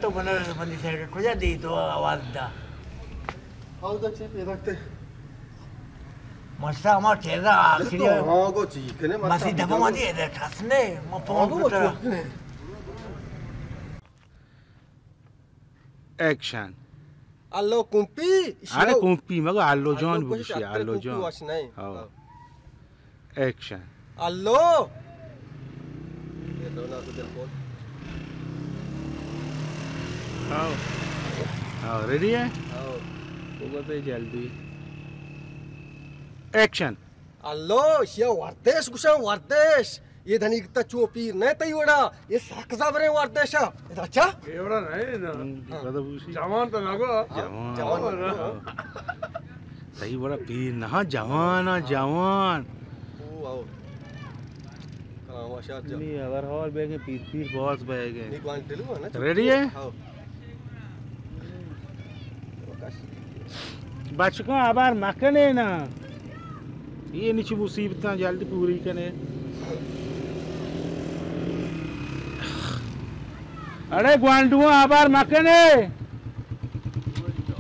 تو بنارس بندی سائیڈ کجا دی تو آواز دا؟ آو دا چی پیدا تے؟ مسا ما چیزا آخری تو ہاں گو چی کنے مسا مسی دبا ما دی ادھر ٹھسنے، ما پون گو کتا۔ ایکشن۔ الو کمپی، ارے شیو۔ کمپی مگو، الو جان الو بگوشی، کشی، الو الو کمپی جان۔ واش نہیں۔ ہاں۔ ہاں۔ ایکشن۔ الو۔ ہاں۔ ہاں، ریڈی ہے؟ ہاں۔ وہ بس جلدی۔ ایکشن۔ الو، شیا وردش گوشاں، وردش۔ یہ دنیگتا چو پیر نہ تئی وڑا، یہ سک زبریں وردش۔ ادا چا؟ یہ وڑا نہیں نا۔ ہم، پتہ بوشی۔ جوان تو لگو۔ جوان۔ جوان۔ ہاں۔ تئی وڑا پیر نہ، جوان، ہاں۔ جوان۔ او، آؤ۔ کلام واشات جا۔ نی، ہر حال بیگے پیر، پیر باز بیگے۔ نی گوانڈلو ہے نا؟ ریڈی ہے؟ ہاؤ۔ بچکاں ہبر مکنے نا۔ یہ نیچے مصیبتاں جلد پوری کنے۔ اڑے گوانڈو ہبر مکنے۔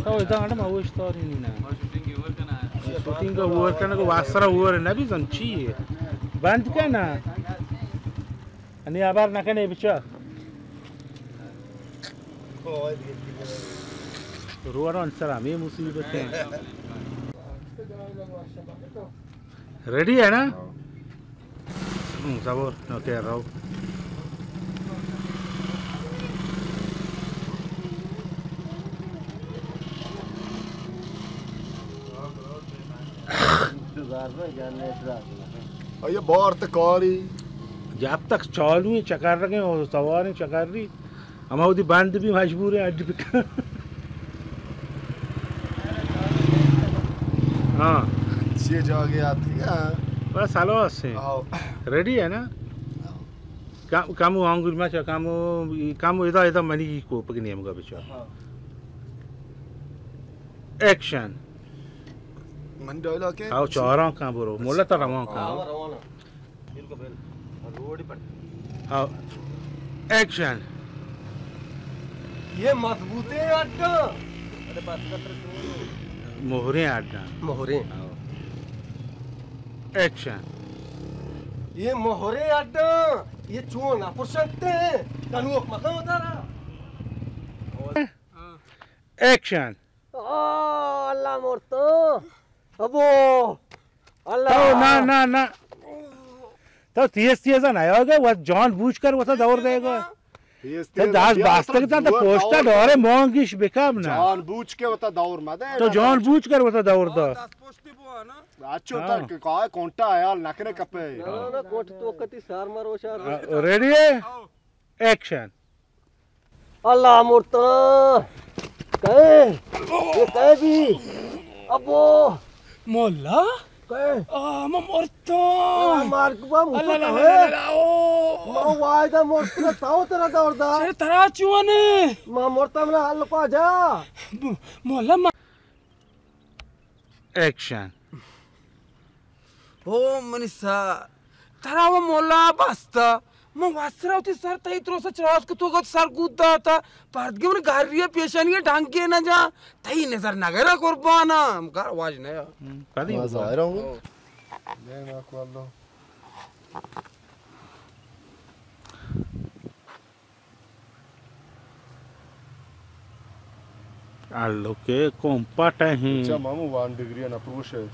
تو ادا اڑے ما اوشتاری نی نا۔ شوٹنگ کا اوور کنے کو واسرا اوور نہ بی زن چی ہے۔ بند کنا۔ انی ہبر نکنے بچا۔ روڈان سر ہمیں مصیبت ہیں۔ ریڈی ہے نا؟ ہوں، صبر، اوکے، رہو۔ آیا بار تکاری۔ جب تک چالو ہیں، چکر رکھیں اور سوار ہیں، چکر رہی۔ ہما وتی بند بھی مجبور ہیں اڈ بکن۔ ہاں۔ چیئے جاگے آتی ہے؟ بس ہلاس ہیں۔ آؤ۔ ریڈی ہے نا؟ کم، کم آنگور ما چا، کم، کم ادا، ادا منی کو پک نیمگا بچا۔ ہاں۔ ایکشن۔ من ڈائلاگ ہے؟ آؤ، چاراں کن برو۔ مولا تا روان کن۔ ہاں، روان۔ بالکل، بالکل۔ روڈ پر۔ ہاں۔ ایکشن۔ یہ مضبوطیں اڈا۔ مہریں اڈا۔ مہریں۔ ہاں۔ ایکشن۔ یہ مہریں اڈا۔ یہ چون اپرشنتے۔ کنوک مکان اتارا۔ ایکشن۔ آ، اللہ مرتو۔ ابو۔ اللہ۔ تو نہ، نہ، نہ۔ تو تیز تیز نہ آؤ گے، وہ جان بوجھ کر وہ تو دور دے گا۔ تیز تو تیز داس بیا، باستگ تو جان تو زور پوشتا دور ڈورے مانگیش بکم نا۔ جان بوجھ کے وہ تو دور مدے تو نا۔ جان بوجھ کر وہ تو دور دا۔ اچھو ہاں۔ تر کا کونٹا حیال نکنے کپے۔ نہ، نہ، نہ، کونٹ تو کتی سار مارو شار۔ آ، ریڈی ہے؟ ایکشن۔ اللہ مرتاں۔ کئے؟ یہ کئے بھی؟ ابو۔ مولا؟ کئے؟ آ، ما مرتاں۔ مار کو با، اللہ، اللہ، اللہ، اللہ، او۔ ما وایدہ مرتاں، تاو ترا دور دا۔ شر ترا چوانے؟ ما مرتاں، منا حل پا جا۔ م-، مولا، ما ایکشن۔ او منی سر، ترا و مولا بستا۔ من وسرا وتی سر تئی تروسا چراس کتو گت سر گود داتا۔ پردگی من گھری پیشانی ڈنگے نہ جا۔ تئی نظر نگرا قربانا۔ گھر واج نیا۔ ہم، کدی ما ظاہر ہوں۔ او۔ دینا کو اللہ۔ آلو کے کمپاٹ ہیں۔ اچھا، مامو، ون ڈگری نہ پروش ہے۔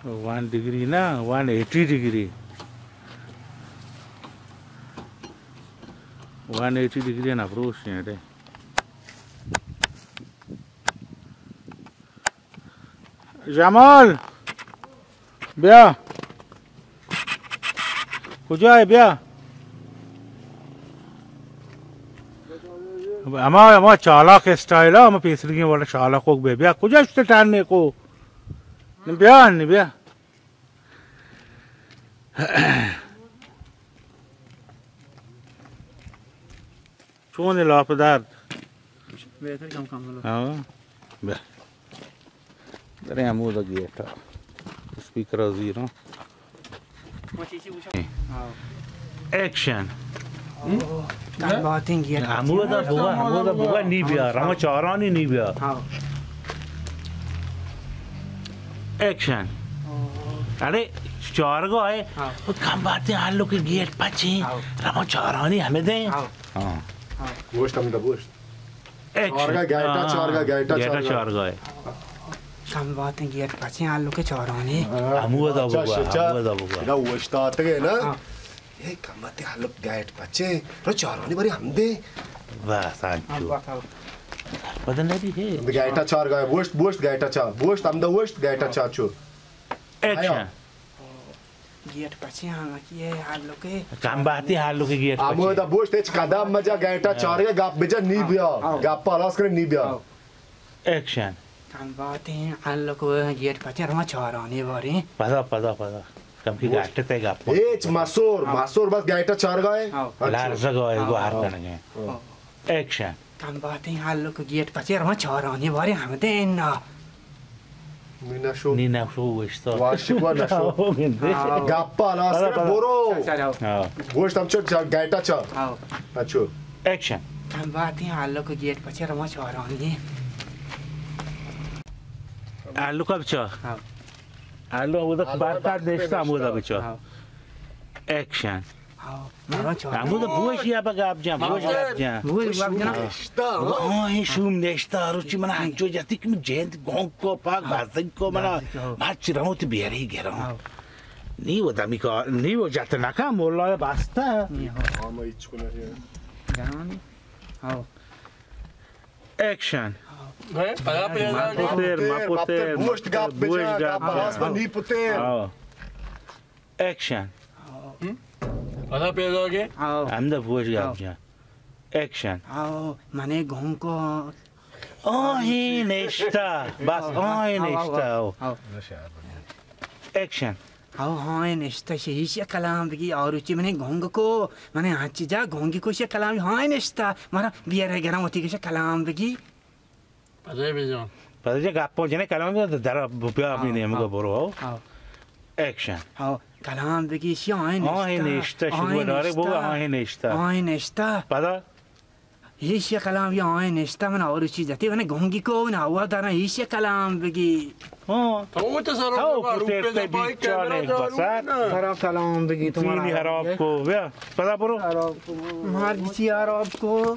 ون ڈگری نا، one eighty degree. One eighty degree نہ پروش ہیں، اڑے۔ جمال! بیا۔ کجا ہے؟ بیا۔ ہما، ہما چالاک اسٹائل ہے، ہما پیسریگیں والا چالاک کو بے۔ بیا، کجا شتے ٹاننے کو؟ بیا، نی بیا۔ چون لاپ درد؟ بہتر، کم کم لو۔ ہاں۔ بیا۔ درے ہمودا گیٹ۔ Speaker zero. ہاں۔ ایکشن۔ کم باتیں گیٹ پچیں۔ ہمودا بگا، ہمودا بگا نی بیا، رما چارانی نی بیا۔ ہاں۔ ایکشن۔ اڑے، چارگا ہے۔ ہاں۔ کم باتیں ہلوکے گیٹ پچیں۔ ہاں۔ رما چارانی ہمیں دیں۔ ہاں۔ ہاں۔ گوشت ہمیں دا گوشت۔ ایکشن۔ چارگا گیٹا، ہاں۔ چارگا گیٹا، گیٹا چارگا۔ چارگا ہے۔ کم باتیں گیٹ پچیں ہلوکے چارانی۔ ہمودا بگا، ہمودا بگا۔ ادا اوشتاتگے نا۔ ہاں۔ اے کمباتے ہلوک گیٹ پچیں، رو چارانی بری ہمدے۔ بس، انچو۔ پتہ نہ بی ہے۔ گیٹا چارگا، بوشت، بوشت، گیٹا چار، بوشت، ہمدا بوشت، گیٹا چار چو۔ ایکشن۔ آیا۔ گیٹ پچیں ہمکی ہے ہلوکے۔ کمباتے ہلوکے گیٹ پچیں۔ ہمودا بوشت، ہچ قدم مجا، گیٹا چارگا، گپ بجا، نی بیا۔ ہاں۔ گپ پالاس کرے، نی بیا۔ ہاں۔ ایکشن۔ کم باتیں ہلوکے گیٹ پچیں، رما چارانی باریں۔ پدا، پدا، پدا۔ کم کی گاٹتے گپ۔ ہچ مسور، ہاں۔ مسور بس گیٹا چارگا ہے۔ ہاں۔ اچھا۔ لرزگا ہے، ہاں۔ گوہر کنگے۔ ہاں۔ ایکشن۔ کم باتیں ہلوکے گیٹ پچیں، رما چارانی باریں ہمدے نا۔ نی نشو۔ نی نشو وشتا۔ واشی کو نشو۔ ہاں۔ گپا لاس پدا، کرے پدا۔ برو۔ چل، چل، آؤ۔ ہاں۔ گوشت ہم چو چا-، گیٹا چا۔ آؤ۔ اچھو۔ ایکشن۔ کم باتیں ہلوکے گیٹ پچیں، رما چارانی۔ ہلوکا بچا۔ ہاں۔ ہلو، اودا ہلو، برکات نشتا، ہمودا بچا۔ ہاں۔ ایکشن۔ ہاں۔ ہمودا بوش یا پہ گپ جان، بوش گپ جان۔ بوش گپ جان۔ ہاں، اے شوم نشتا، روچی منا انچو جتی کہ من جند گونگ کو پاک بازنگ کو منا۔ بازنگ کو۔ مرچی رموت بیاری گرم۔ ہاں۔ نی و دمی کا، نی و جت نکا مولا باستا۔ نی ہو۔ ہاں، میں ہچ کو نہیں۔ جان۔ ہاں۔ ایکشن۔ ہے، پدا پیدا ما گے۔ پتر، ما پتر، ما پتر، بوشت گپ بوشت بجا، گپ گپ بجا۔ بلاس نی پتر۔ ہاں۔ ایکشن۔ پدا پیدا گے۔ ہمدا بوشت گپ جا۔ ایکشن۔ آؤ، منے گون کو۔ آہیں نشتا، بس آہیں نشتا۔ آؤ۔ ایکشن۔ ہو، ہاں، نشتہ شہ ایشی کلام بگی، آ روچی منے گونگ کو، منے ہنچی جا گونگی کو شہ کلام، ہاں، نشتہ، مارا بیارے گرم ہوتی کہ شہ کلام بگی۔ پدے بجان۔ پدے جا گپو جنے کلام بگی، در بیا اپنی ہاں، نیم کو ہاں۔ برو، ہو۔ ہاں۔ ایکشن۔ ہو، کلام بگی شہ، ہاں، ہاں، نشتہ۔ نشتہ، ہاں، شو دارے بگا، نشتہ۔ ہاں، نشتہ۔ ہاں، نشتہ۔ پدا؟ ایشی کلام بگی آئیں نشتہ من اور چیز جتی، من گونگی کو، من ہوا دارا ایشی کلام بگی۔ ہاں۔ تو تو سر تو روپے پتر تے دپائی بیچارے کمرہ ایک دارو بسات۔ نا۔ خراب کلام بگی تمہارا۔ زینی خراب کو، بیا، پدا برو۔ خراب کو۔ مار بچی خراب کو۔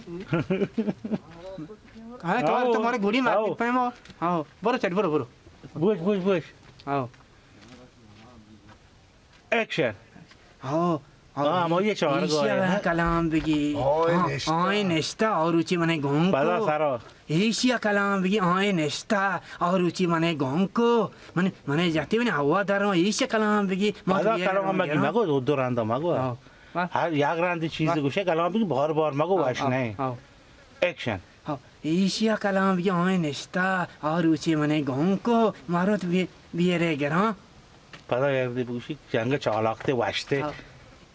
ہاں، تو آؤ، تمہارے گوڑی مار آؤ۔ پیما۔ ہاں، برو چٹ، برو، برو۔ بوش، بوش، بوش۔ ہاں۔ ایکشن۔ ہاں، ہاں، ہاں، ہمو یہ چارگا ایشی ہے، ہاں۔ کلام بگی۔ ہاں، ہاں، نشتہ۔ آئیں نشتہ، اور روچی منے گون پدا کو۔ سارا۔ ایشی کلام بگی، آئیں نشتہ، اور روچی منے گون کو۔ من، منے جاتی منے ہوا در ایشی کلام بگی۔ ما پدا تو یہ کلام کلام بگی، بگی، ہاں۔ مگو، دو، دو رندا مگو۔ ہاں۔ ہر یک رندی چیز ہاں۔ گوشے، کلام بگی، بار بار مگو، ہاں، واش ہاں، نہیں۔ ہاں۔ ایکشن۔ ہاں، ایشی کلام بگی، آئیں نشتہ، آ روچی منے گون کو، مارو تو بی-، بیرے گران۔ پدا یک دی بگوشی، جنگ چالاکتے واشتے۔ ہاں۔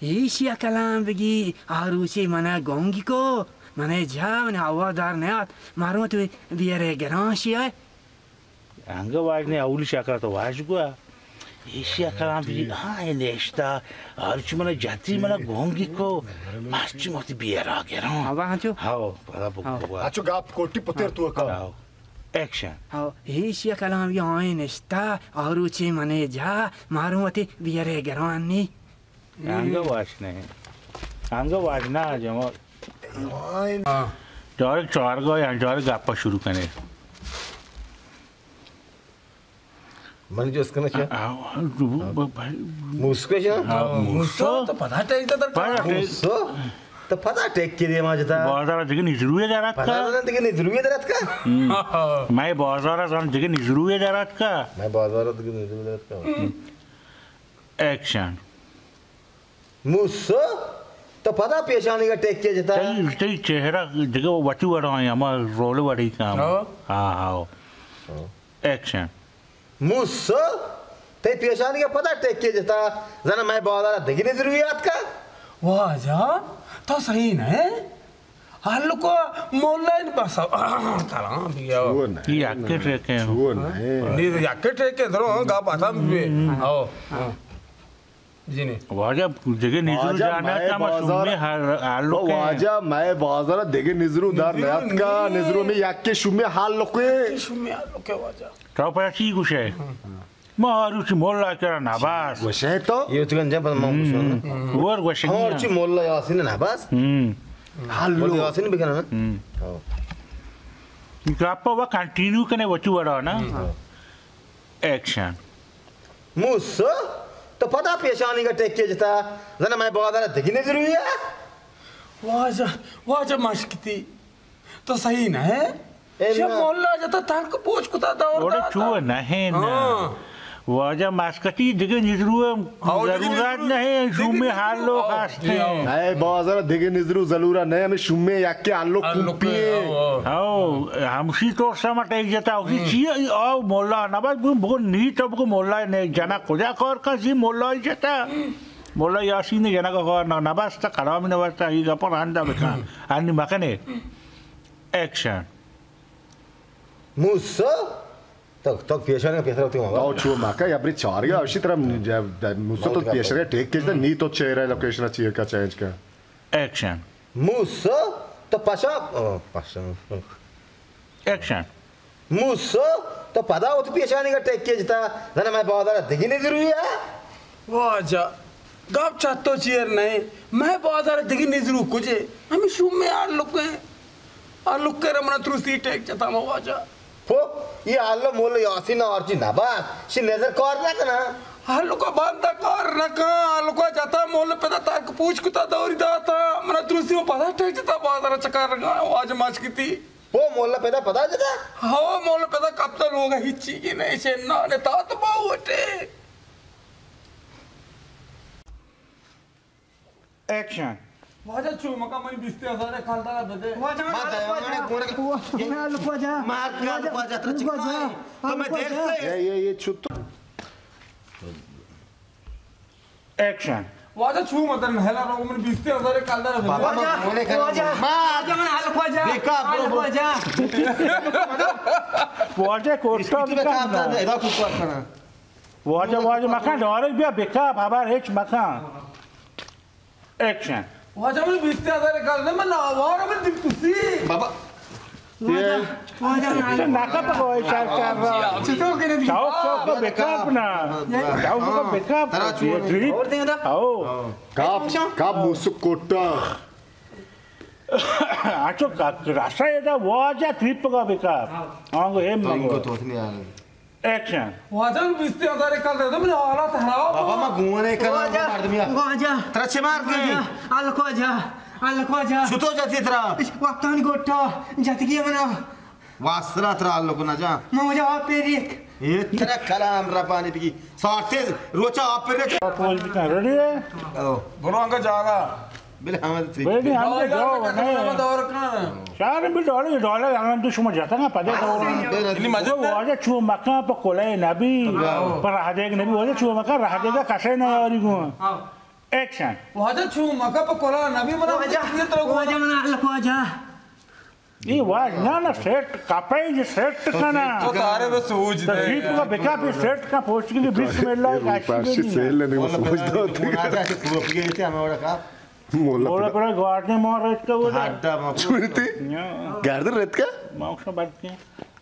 ایشی کلام بگی، آ روچی منا گونگی کو، منے جا، منے ہوا دار نیات، مارو تو بیرے گران شی ہے۔ انگہ واجنے اولی شکر تو واج گوا۔ ایشی کلام بگی، ہاں، اے نشتہ، ہرچی منا جتی منا گونگی کو، مرچی موتی بیرا گران۔ ہوا ہنچو؟ ہاو، پدا بگو۔ ہاو۔ بگو۔ ہنچو گپ کوٹی پتر تو کا۔ ہاو۔ ایکشن۔ ہاو، ایشی کلام بگی آئیں نشتہ، آ روچی منے جا، مارو موتی بیرے گران نی۔ انگہ واش نہ۔ انگہ واش نہ، جمال۔ ہاں۔ ڈائریکٹ چارگا یا ڈائریکٹ گپا شروع کنے۔ من جست کنہ چا؟ آ، آ، تو ب-، بھائی۔ موسکو جا؟ آ، موسو۔ موسو تو پدا ٹیک دے در پدا ٹیک۔ موسو تو پدا ٹیک کے دے ما جتا۔ بازار دگہ نزروی درات کا؟ پدا دگہ نزروی درات کا؟ ہم۔ میں بازار زان دگہ نزروی درات کا؟ میں بازار دگہ نزروی درات کا؟ ایکشن۔ موسو، تو پدا پیشانی کا ٹیک کے جتا؟ تئی، تئی چہرہ دگہ وتی وڑا ہیں، ہما رول وڑی کام۔ ہاں۔ ہاں، ہاں۔ ہاں۔ ایکشن۔ موسو، تئی پیشانی کا پدا ٹیک کے جتا؟ زنا میں بازار دگہ نزروی آت کا؟ واجہ، تو صحیح نہ ہے۔ ہلکو مولا ان بس کلام بیا۔ چو نہ۔ یہ اکے ٹیک ہے۔ چو نہ۔ نہیں، یہ اکے ٹیک ہے، درو گا پتہ بھی۔ ہاں۔ ہاں۔ جی نے۔ واجہ دگہ نزرو واجہ جانا مئے تا ما بازار، شومیں حال، حال او لوکیں۔ واجہ مئے بازار دگہ نزرو در نزرو نیاتکا، نی۔ نزرو میں یکے شومیں حال لوکے۔ یکے شومیں حال لوکے واجہ۔ تو پدا چی گوشے؟ ہاں۔ ما روچی مولا کرا نباس۔ گوشے تو؟ یہ تو گنجا پر ما گوشوں۔ ہور گوشے ہاں، نیا۔ روچی مولا یاسین نباس۔ ہم۔ حال مولا لو۔ یاسین بکنا نا؟ ہم۔ ہاں۔ گپا و کنٹینیو کنے وچو وڑا نا۔ ہاں۔ ایکشن۔ موسو، تو پدا پیشانی کا ٹیکے جتا، زنا مئے بازار دگہ نزروی ہے۔ واجہ، واجہ مشکتی، تو صحیح نہ ہے۔ اے شے نہ۔ مولا جتا تنک پوچ کتا دور اوڑے داتا۔ چو نہ ہے نا۔ ہاں۔ واجہ مشکتی دگہ نزرو ہم ہاؤ، دگہ ضرورت نزرو، نہ ہے، دگہ شومیں نزرو، حال لوگ ہاؤ، ہستے جی، ہاؤ۔ ہیں۔ اے بازار دگہ نزرو ضرورت نہ ہے، ہمیں شومیں یکے حال لوگ حال لوگ کوپی ہے۔ How, how. ہاؤ، ہمشی تو سمٹ ایک جتا، اسی ہم۔ چیئے، آؤ مولا نباس بگو، بگو نی تو بگو مولا نے جنا کجا کار کن سی مولا جتا۔ مولا یاسین جنگ کار نہ، نبستا، کلامی نبستا، ای گپا رندا بکن۔ انی مکنے۔ ایکشن۔ موسو، تو، تو پیشانی پیسر ہوتی ہوں۔ تو چو مکا یا بری چارگا، اشی طرح موسو تو پیشانی ٹیک کیتا، نی تو چہرہ لوکیشن چیئے کا چینج کا۔ ایکشن۔ موسو، تو پشا، او، پشا۔ ایکشن۔ موسو، تو پدا وت پیشانی کا ٹیکے جتا، زنا مئے بازار دگہ نزروی ہے۔ واجہ، گپ چتو چیر نہیں، مئے بازار دگہ نزرو کجے، ہمیں شومیں آلکیں، آلکے رمنا تروسی ٹیک جتا ما واجہ۔ پو، یہ آلو مول یاسین آرچی نباس، شی نظر کار نہ کنا۔ آلو کا بندہ کار نہ کن، آلو کا جتا مول پدا تک پوچ کتا دوری داتا، منا تروسی و پدا ٹیک جتا بازار چکر رگا، واجہ ماچ کتی۔ او مولا پدا پدا جتا؟ ہاؤ، مولا پدا کپتا لوگا ہچی کی نہیں، شے نانے تا تو باوٹے۔ ایکشن۔ واجہ چو مکا منی بیست ہزار کلدار بدے۔ واجہ ما دیوانے گوڑا۔ واجہ، واجہ، مار کا واجہ، واجہ ترا واجہ، چکائیں۔ تو میں دیر سے۔ یہ، یہ، یہ چھتو۔ ایکشن۔ واجہ چو مدر نہلا رو من بیست ہزار کلدار بدے۔ بابا، واجہ، بولے کرو۔ واجہ، ما واجہ من حل واجہ۔ بیکا، حل برو، برو۔ واجہ۔ واجہ کوٹا اسپیتی بیکا بیکا نا۔ ادا کو کار کنا۔ واجہ، واجہ مکان ڈائریکٹ بیا بیکا، بابا ہچ مکان۔ ایکشن۔ واجہ من بیست ہزار کلدار من آوار من دل تسی۔ بابا۔ واجہ، واجہ، تو ناکا پگوئے شاید کر رہا۔ چطور کرے دی؟ چاو، چاو کو بیکاپ نا۔ چاو کو بیکاپ۔ ترا چون۔ اور دیں دا۔ آؤ۔ کاپ، کاپ موسک کوٹا۔ اچھو کا، راسا ادا واجہ تریپ کا بیکاپ۔ آنگو ایم تو ان کو مگو۔ تو نہیں آنے۔ ایکشن۔ واجہ من بیست ہزار کلدار دے، من حالات خراب۔ بابا، ما گونے کنا واجہ، مردمیا۔ واجہ۔ ترا چے مار گئے؟ واجہ، الکو واجہ، الکو واجہ۔ چطور جاتی ترا؟ وقتان گوٹا، جتگی منا۔ واسرا ترا الکو نہ جا۔ ما واجہ آپ پیریک۔ یہ ترا کلام ربانی بگی۔ ساٹے روچا آپ پیریک۔ پوز بکن، ریڈی ہے؟ او۔ برو انگا جاگا۔ بلے ہمیں تو ٹھیک۔ بلے ہمیں تو جاؤ، نہیں۔ دور کن۔ شہر بھی ڈالے، ڈالے، ہم تو شما جاتا نا، پدے دور۔ بلے مجد واجہ چو مکان پہ کلے نبی، ہاں۔ پہ رہ دیگ نبی، واجہ چو مکان رہ دیگا کسے نہ یاری گون۔ ہاں۔ ایکشن۔ واجہ چو مکان پہ کلے نبی، منا واجہ، یہ تو واجہ منا اللہ واجہ۔ اے واجہ، نا، نا، سیٹ، کپڑے جی سیٹ کنا۔ تو تارے بس سوچ تو دے۔ جیپ کا بکا پہ سیٹ کا پوچھ کے بسم اللہ، اے کاشی روپاشی بھی سیل نہیں۔ لینے میں سوچ دو۔ مولا پورا گارڈن مار رہت کا وہ۔ ہڈا ما۔ چونتے؟ گاردن رہت کا؟ ما اس بات کے۔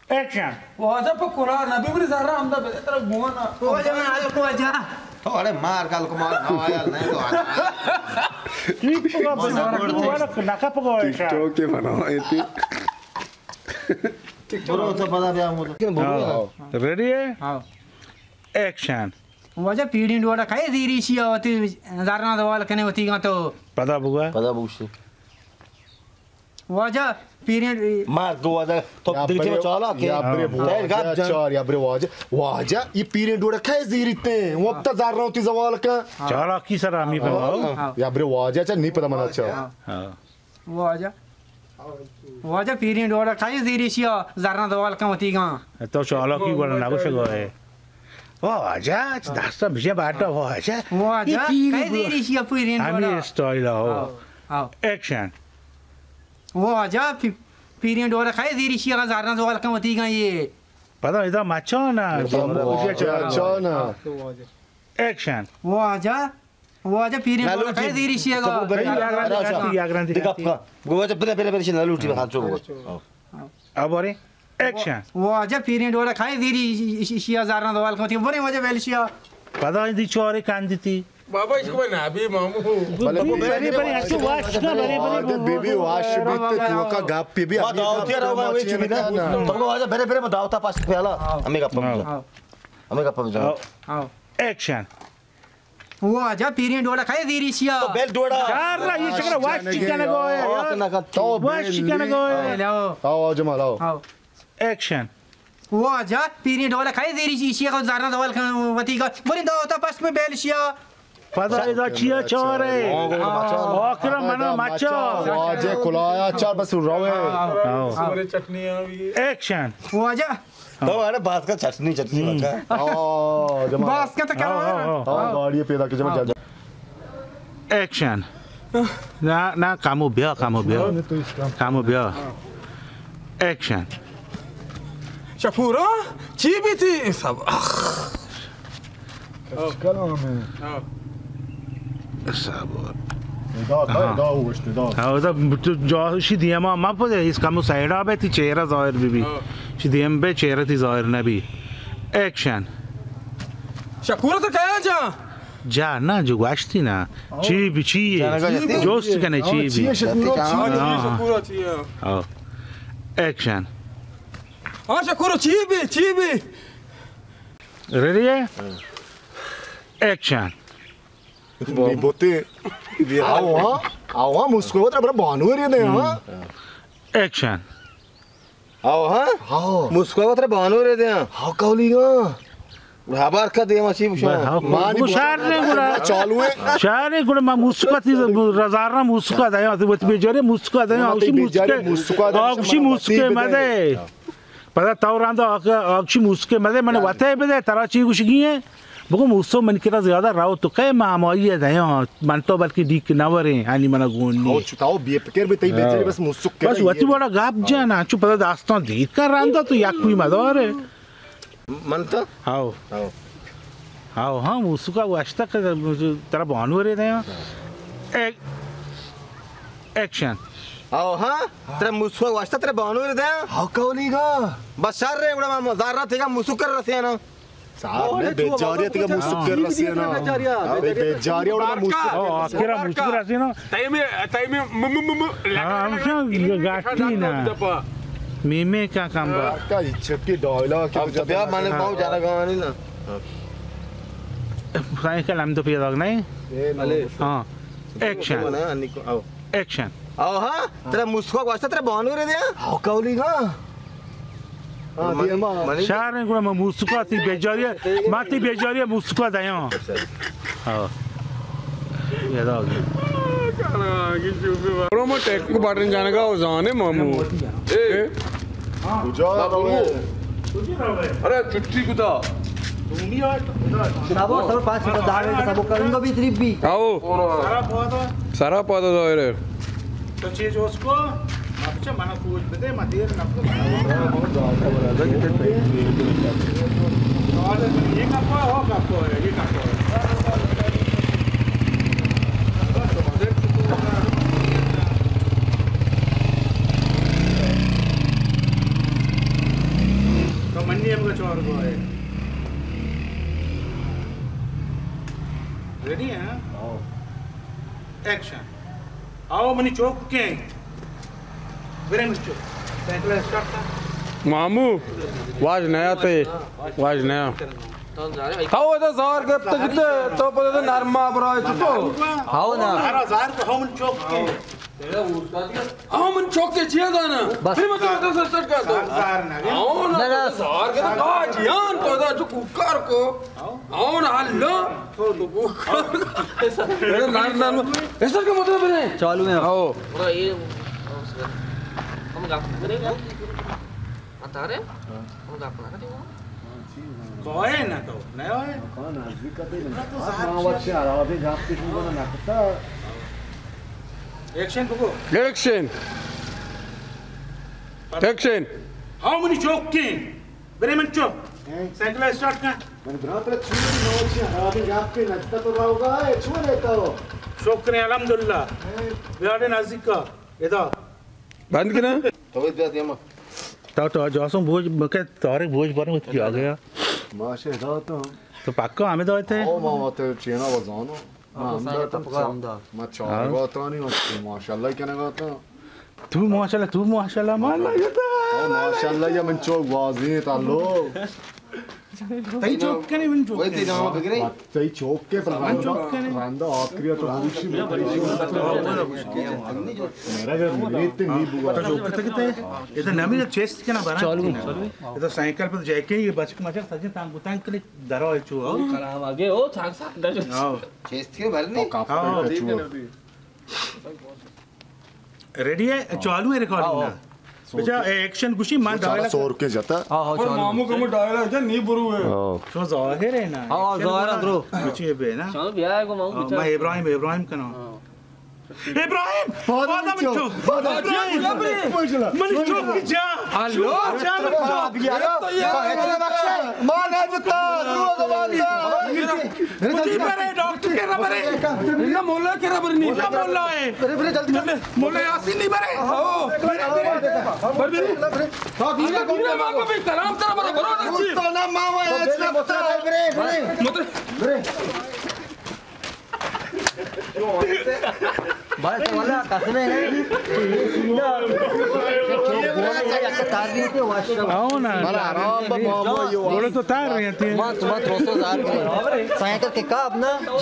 ایکشن۔ واجہ پہ قرآن نبی بری زہرا ہمدا بے ترا گوانا۔ واجہ من الکو واجہ۔ تو اڑے مار گل کو مار نوایا نہیں تو آنا۔ ٹھیک تو بس، والا نکا پگوئے۔ ٹک ٹاک کے بناوائے تھے۔ برو تو پدا بیا مو۔ ہاں۔ ریڈی ہے؟ ہاں۔ ایکشن۔ واجہ پیڑی ڈوڑا کھائے زیری شیا ہوتی، زرنا دوال کنے ہوتی گا تو۔ پدا بگا۔ پدا بوشی۔ واجہ پیرین مار گو واجہ تو یا دگہ برے، چالا کے۔ یا برے واجہ، چار، یا برے واجہ۔ واجہ، یہ پیرین ڈوڑا کھائے زیری تے، وقت زرنا ہوتی زوال کا۔ ہاں۔ چالا کی سر ہمیں بناؤ۔ ہاں۔ یا برے واجہ، چا نہیں پتا منا چا۔ ہاں۔ ہاں۔ واجہ۔ واجہ پیرین ڈوڑا کھائی زیری شیا، زرنا دوال کن وتی گاں۔ تو چالاکی گوڑا نگوش گوئے۔ واجہ، دستا بجے باٹا واجہ۔ واجہ، یہ پیری کھائی بو-، زیری شیا پیرین ڈوڑا۔ ہمیں اسٹائل ہو۔ آؤ، آؤ۔ ایکشن۔ واجہ، پی-، پیرین ڈوڑا کھائی زیری شیا، زرنا دوال کن وتی گاں یہ۔ پدا ادا مچانا، واجہ، مچانا۔ ایکشن۔ واجہ، واجہ پیریں ڈولا کئے زیری شیا گا؟ بگو واجہ برے، برے، برے، شی نہ لوٹی بخان چو بگو۔ ابارے، ایکشن۔ واجہ پیریں ڈولا کئے زیری شیا زارنا دوال کمتی، برے واجہ بیل شیا۔ پدا دی چارے کندتی۔ بابا، اس کو نابی مامو۔ بلے بی، بلے، بلے، بلے، اچھا، واش کا، بلے، بلے، بی، بی، واش بیت، تو کا گپ پہ بی، ما دعوتی رہا، وہی چیز نہ۔ تو واجہ برے، برے، ما دعوتا پاس پیالا۔ ہمیں گپ پہ جا۔ ہمیں گپ پہ جا۔ ایکشن۔ واجہ پیریں ڈولا کھائے زیری شیا۔ تو بیل ڈوڑا۔ چار لا، یہ شکر واش چکن گوئے۔ تو واش چکن گوئے۔ آؤ، آؤ، جمال، آؤ۔ ایکشن۔ واجہ پیریں ڈولا کھائے زیری شیا، کو زارنا دوال کن وتی کا۔ بری دعوتا پاس میں بیل شیا۔ پدا ادا چیا چارے؟ آخر منا مچا۔ واجہ کلایا چار بس روے۔ ایکشن۔ واجہ۔ تو اڑے باسکا چٹنی، چٹنی باسکا۔ آ، جمع۔ باسکا تو کرو۔ آ، گاڑی پیدا کہ جمع جا۔ ایکشن۔ نا، نا، کامو بیا، کامو بیا۔ کامو بیا۔ ایکشن۔ شکورا، چی بیتی؟ سب، آخ۔ کلام ہے۔ صبر۔ ادا، ادا، ادا، ادا۔ ہاں، ادا تو جاشی دیما ما پدے اس کمو سائیڈا بے تی چہرہ ظاہر بی بی۔ شی دیم بے چہرہ تی ظاہر نہ بی۔ ایکشن۔ شکورا تو کیا جا؟ جا نا، جو گوشتی نا۔ چی بی، چی ہے؟ جوست کنے چی بی؟ چی ہے شکورا؟ چی ہے؟ ہاں۔ ایکشن۔ ہاں شکورا، چی بی، چی بی؟ ریڈی ہے؟ ایکشن۔ بوتے۔ آو ہاں، آو ہاں، مسکو ترا برا بانو رے دے ہاں۔ ایکشن۔ آو ہاں؟ مسکو ترا بانو رے دے ہاں۔ ہاں، کولی ہاں۔ ہبر کا دیما چی بشو؟ مانی شہر نے گڑا۔ چالو ہے۔ شہر نے گڑا ما مسکو تی رزارنا مسکو دیا، تو وت بیجارے مسکو دیا، اوشی مسکو۔ اوشی مسکو مدے۔ پدا تو راندا آگ، آگشی موسکے مدے، من وتے بدے، ترا چی گوشگی ہیں؟ بگو موسو من کرا زیادہ رو تو کئے، ما ہمائی ہے دیاں، من تو بلکہ ڈیک نہ وریں، ہنی منا گون نی۔ او چتاو بے فکر بے، تئی بیچاری بس موسک کرا بس وتی بڑا گپ جانا، چو پدا داستان دیر کن راندا تو یک کوئی مدار ہے۔ من تو؟ ہاو۔ ہاو۔ ہاں، ہاں، موسکا گوشتا کہ ترا بانو رے دیاں۔ ایک-، ایکشن۔ ہاو، ہاں، ترا موسکا گوشتا ترا بانو رے دیاں۔ ہاو، کولی گا۔ بس شر رے، گڑا ما زارا تیگا موسک کر رسینا۔ صاحب، میں بیجاریا تیگا موسک کر رسینا۔ بیجاریا۔ بیجاریا، گڑا موسک۔ آخرا موسک رسینا۔ تئی میں، تئی میں، م-، م-، م-، م-، ہاں، ہم گاٹی نا۔ میمے کا کام با۔ کا چکی ڈائلاگ۔ اب بیا، من باو جانا گانی نا۔ سائیں کلام تو پیدا نہیں؟ ہاں۔ ایکشن۔ ایکشن۔ آو ہاں، ترا موسکا گوشتا ترا بانو رے دیا؟ ہاو، کولی گا۔ ہاں، دیما۔ شہر نے گڑا ما موسکا تی بیجاری، ما تی بیجاری موسکا دیاں۔ ہاں۔ یاد آ گیا۔ برو ما ٹیک کو بٹن جانگا او زانے مامو۔ اے۔ کجا بابو۔ ارے چھٹی کتا۔ سبو، سبو، پانچ منٹ دار ہے، سبو کرنگا بھی تریپ بھی۔ آو۔ سرا پادا ظاہر ہے۔ تو چیز اس کو، اچھا، منا کوچ بدے، ما دیر نہ کو۔ یہ کپا، ہو کپا ہے، یہ کپا ہے۔ تو منی ہم کا چور کو ہے۔ ریڈی ہے، ہاں؟ ایکشن۔ آؤ منی چوک کیں۔ برے منی چوک۔ سائیکل اسٹارٹ کن۔ مامو، واج نیا تے۔ واج نیا۔ تو ادا زار گپت کتے، تو پدا نرما برائے تو۔ ہاؤ نا۔ ارا زار تو ہاؤ منی چوک کیں۔ ہاؤ من چوک کے چیز آنا۔ بس۔ پھر میں تو اسٹارٹ کر دو۔ زار نہ۔ ہاؤ نا۔ نہ، نہ۔ زار کے تو جان تو دا چو کوکار کو۔ آؤ نا، اللہ۔ اے نان، نان، ایسا کیا مطلب ہے؟ چالو ہے۔ آؤ۔ ہم گپ نہ کریں گا۔ بتا رہے ہیں؟ ہم گپ نہ کریں گا۔ کوئے نہ تو، نہ ہوئے۔ ایکشن بگو۔ ایکشن۔ ایکشن۔ ہاؤ منی چوک کیں۔ برے من چو۔ سائیکل اسٹارٹ کن۔ من برا پر چون نوچی ہرابی گپ کے نجتا تو راوگا ہے، چون ہے تو؟ شکر ہے، الحمدللہ۔ بیاڑے نزدیک کا، ادا۔ بند کنا۔ تو بیا دیما۔ تو، تو جاسم بوج، مکہ طارق بوج بارے مت کیا گیا؟ ماشے ادا تو۔ تو پکا ہمیں داتے؟ او ما وتے چینا وزانو۔ ما ہمدا تو چا-، ما چارگاتانی ہستیں، ماشاءاللہ کنگاتا۔ تو ماشاءاللہ، تو ماشاءاللہ، ما اللہ یتا۔ او ماشاءاللہ، یا من چوک بازی تعلق۔ تئی چوک کنے، من چوک کنے۔ تئی چوک کے پر من چوک کنے۔ رندا آخری تو ہوشی بتائی۔ میرا گھر میت نہیں بوا۔ تو چوک کتے کتے؟ ادا نمی چیسٹ کنا بارا۔ چالو۔ ادا سائیکل پر جائے کے یہ بچک مچک سجے تانگ بوتانگ کلی درا چو۔ کلام آگے او تھاک ساک دجو۔ چیست کے بھرنے۔ ریڈی ہے؟ چالو ہے ریکارڈنگ نا؟ بچا، اے ایکشن گوشی، من ڈائلاگ سور کے جتا۔ ہاں، ہاں، پر چالو۔ مامو کمو ڈائلاگ جا نی برو ہے۔ شما ظاہر ہے نا؟ ہاں، ظاہر ہے، برو۔ کچھ یہ بے نا؟ چلو، بیا ہے کو مامو، ہاں، بچا۔ میں ابراہیم، ابراہیم کنا۔ ہاں۔ ابراہیم! پادا من چو، پادا من چو۔ ابراہیم! من چو کی جا۔ ہلو؟ جا من چو۔ ما نہ جتا، دروغ باندا۔ مجھے برے، ڈاکٹر کے ربرے۔ نہ مولا کے ربر نہیں۔ نہ مولا ہے۔ برے، برے، جلدی کر۔ مولا یاسین نہیں برے۔ آؤ۔ برے، برے۔ برے، برے۔ دنیا ماں کو بھی کلام ترا برا برا رکھی۔ دوستانا ماں وہ ایسا برے، برے۔ مطلب۔ برے۔ بھائی، تو واللہ قسم ہے۔ آؤ نا۔ بڑے تو تار رہے ہیں۔ ما، ما تروسو زار کے۔ سائیکل کے کاب نا۔